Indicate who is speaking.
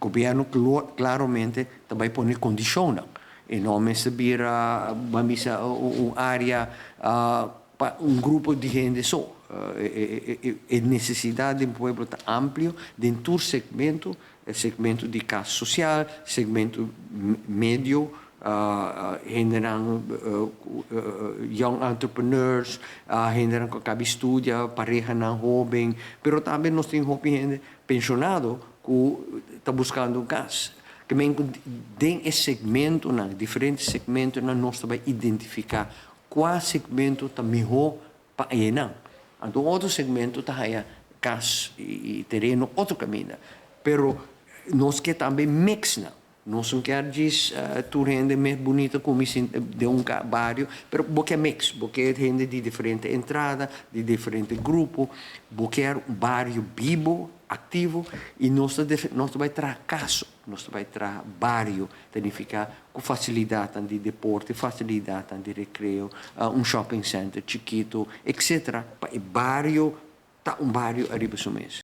Speaker 1: Gobièrnu klaramente tambe pone kondishon. E no mester bira, ban bisa, un área pa un grupo di hende so. E nesesidat di pueblo ta amplio den tur segmento, segmento di kas sosial, segmento medio, hende young entrepreneurs, hende ku a kaba studia, pareha hóben, pero tambe nos tin hende penshonado ku ta buskando un kas. Ke men den e segmento, na diferente segmento, na nos tambe identifiká kua segmento ta mihó pa nan. Anto, otro segmento ta kas i tereno otro kaminda. Pero nos ke tambe mix nan. Nos no ke djis tur hende mes bunita komo den un bario, pero bo ke mix, bo ke hende di diferente entrada, di diferente grupo, bo ke un bario bibu, aktivo, i nos bai traha kas, nos bai traha bario, signifiká ku fasilidat di deporte, fasilidat di rekreo, un shopping center chikitu, etc. Pa e bario ta un bario ariba su mes.